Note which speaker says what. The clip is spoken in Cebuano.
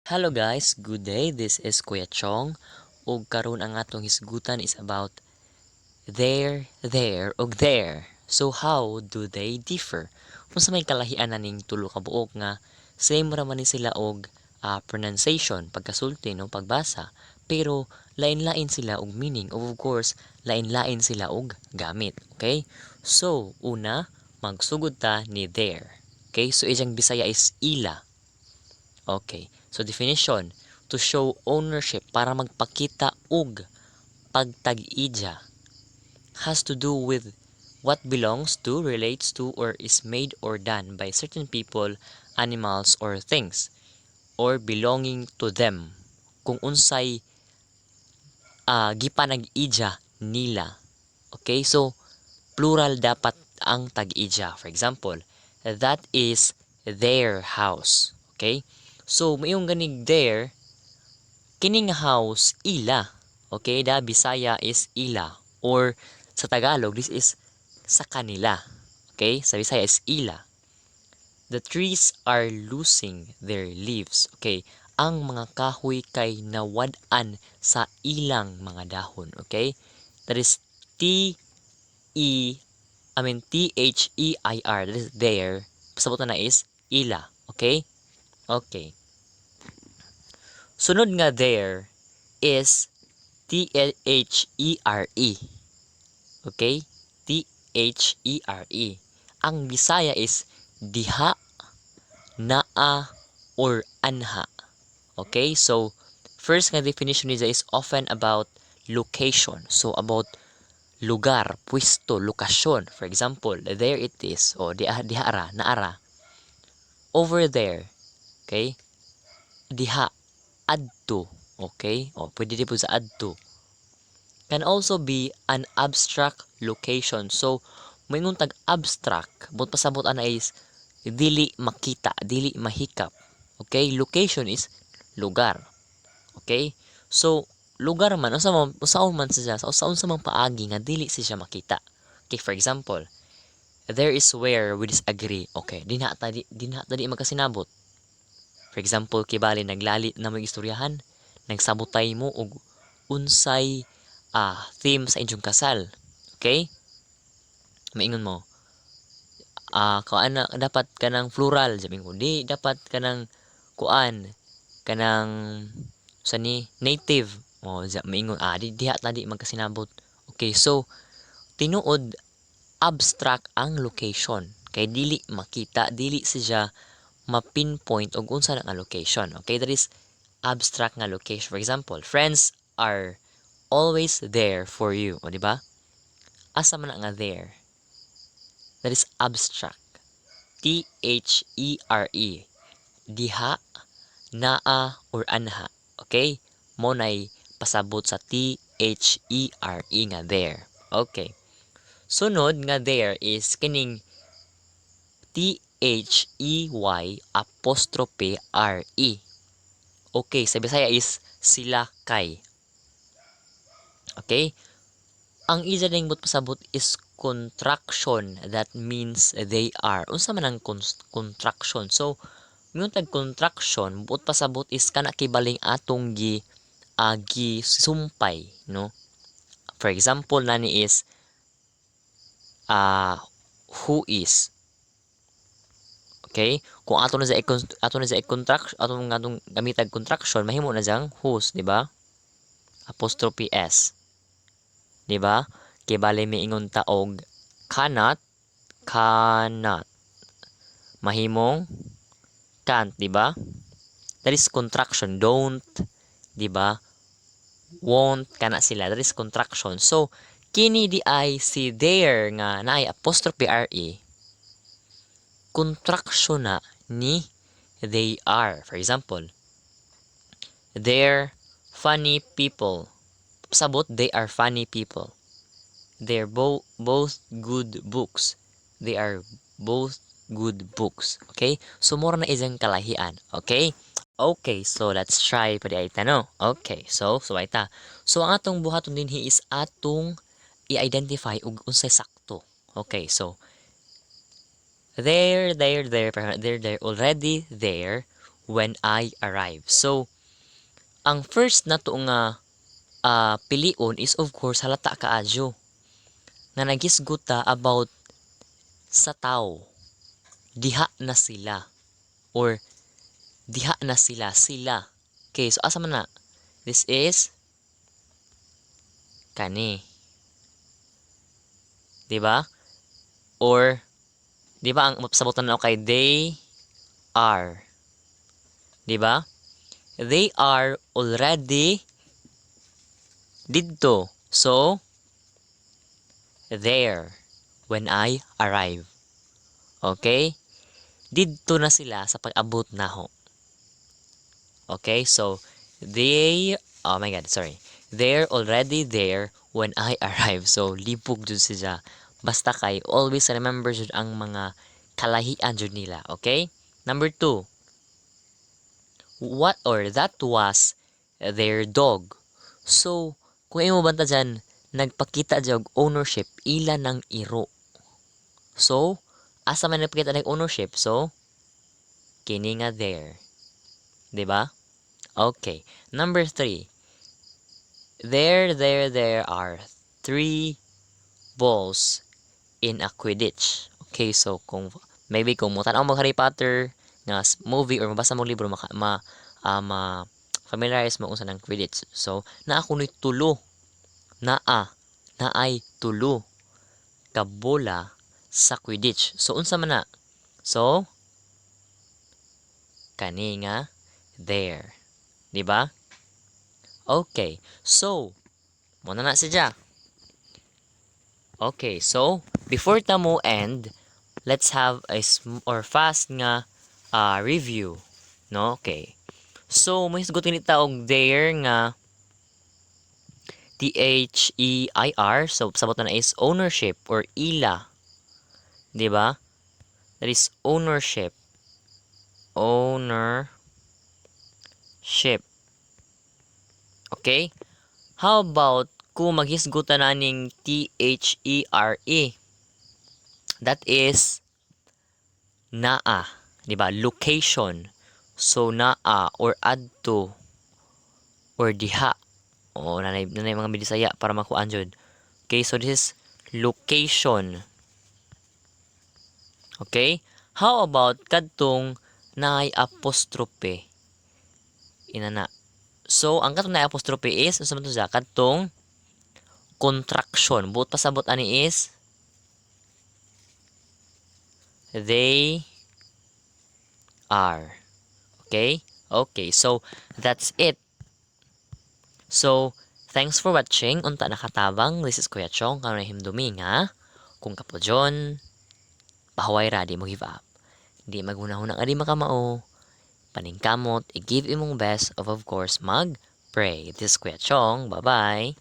Speaker 1: Hello guys, good day. This is Kuya Chong. Ug karon ang atong hisgutan is about there, they're, ug their. So how do they differ? Unsa may kalahian na ning tulo ka buok nga same ra man ni sila og pronunciation, pagkasulti, no, pagbasa, pero lain-lain sila og meaning, of course, lain-lain sila og gamit. Okay? So, una, magsugod ta ni their. Okay? So iyang Bisaya is ila. Okay. So definition, to show ownership, para magpakita og pagtag-ija. Has to do with what belongs to, relates to, or is made or done by certain people, animals, or things, or belonging to them. Kung unsay gipanag-ija nila. Okay, so plural dapat ang tag-ija. For example, that is their house. Okay? So, mayong ganig their, kining house, ila. Okay, da Bisaya is ila. Or sa Tagalog, this is sa kanila. Okay, sa Bisaya is ila. The trees are losing their leaves. Okay, ang mga kahoy kay nawad-an sa ilang mga dahon. Okay, that is T E I mean T H E I R. That is their. Pasabot na is ila. Okay? Okay. Sunod nga there is there. Okay? there. Ang Bisaya is diha, naa, or anha. Okay? So, first nga definition niya is often about location. So, about lugar, pwesto, lokasyon. For example, there it is. O, diha, diha ra, naara. Over there. Okay? Diha, adto. Okay? O, pwede din po sa adto. Can also be an abstract location. So, moingon tag abstract, but pasabot ana is dili makita, dili mahikap. Okay? Location is lugar. Okay? So, lugar man unsa man unsaon man siya sa unsa man paagi nga dili siya makita. Okay, for example, there is where we disagree. Okay, dinha ta di magkasinabot. For example, kibali naglali na mo istoryahan, nagsabotay mo og unsay theme sa inyong kasal. Okay? Maingon mo, kuan na dapat kanang floral, sabi ko, di dapat kanang kuan, kanang sa ni native. O, maingon, di diha ta di magkasinabot. Okay, so tinuod abstract ang location kay dili makita, dili siya ma-pinpoint og unsa na nga location. Okay, that is abstract nga location. For example, friends are always there for you. O, di ba? Asa man na nga there? That is abstract. there. Diha, naa, or anha. Okay? Mo nay pasabot sa there nga there. Okay. Sunod nga they're is kining they're'. Okay, sa Bisaya is sila kay. Okay? Ang isa ning but pasabot is contraction that means they are. Unsa man ang contraction? So, ingon tag contraction, buot pasabot is kana kibaling atong gi sumpay, no? For example, nani is who is. Okay? Kung ato na sa i-contraction, atong atong gamitag contraction, mahimo na siyang whose, di ba? Apostrophe S. Di ba? Kay bale miingon ta og cannot, cannot. Mahimong can't, di ba? That is contraction. Don't, di ba? Won't, kana sila. That is contraction. So, kini di ay si they're nga naay apostrophe re, contraction na ni they are. For example, they're funny people. Sabot, they are funny people. They're both good books. They are both good books. Okay? So, mura na isang kalahian. Okay? Okay, so let's try pa di ay no? Okay, so ay ta. So, ang atong buhaton dinhi is atong i-identify og unsay sakto. Okay, so there, there, there, there, there, already there, when I arrive. So, ang first nato nga pilion is, of course, halata kaayo nga naghisgot ta about sa tao. Diha na sila or diha na sila, sila. Okay, so asa man na? This is kani. 'Di ba? Or 'di ba ang sabutan na kay they are. 'Di ba? They are already didto. So, there when I arrive. Okay? Didto na sila sa pag-abot naho. Okay? So, they, oh my God, sorry. They're already there when I arrive. So, libog jud siya. Basta kay always remember jud ang mga kalahian jud nila. Okay? Number two. What or that was their dog. So, kung imo banta dyan, nagpakita dyan og ownership, ila ng iro. So, asa man nagpakita ng ownership? So, kini nga their. 'Di ba? Okay. Number three. There are three balls in a Quidditch. Okay, so kung maybe kung mo mag Harry Potter nga movie or mabasa mo libro, maka, ma, ma familiarize mo kung sa ng Quidditch. So, naa kuno'y tulo. Naa. Naay tulo ka bola sa Quidditch. So, unsa man na? So, kani nga there. Di ba? Okay. So, mao na na siya. Okay, so before ta mo end, let's have a or fast nga review. No? Okay. So, mohisgot ni ta og there nga THEIR. So, sabot na is ownership or ila. 'Di ba? That is ownership. Ownership. Okay? How about kung maghisgot na ning THERE? That is naa, 'di ba? Location. So naa or adto or diha. O nanay mga Bisaya para makuan jud. Okay, so this is location. Okay? How about kadtong naay apostrophe? Inana. So, ang katong naay apostrophe is, unsa man to siya? Kadtong contraction. Buot pasabot ani is they are. Okay? Okay, so that's it. So, thanks for watching. Unta nakatabang. This is Kuya Chong. Karon himdumi nga kung kapudyon, pahuway ra, di mo give up. Di maghuna-huna nga di makamao. Paningkamot, i-give imong best of course, mag-pray. This is Kuya Chong. Bye-bye.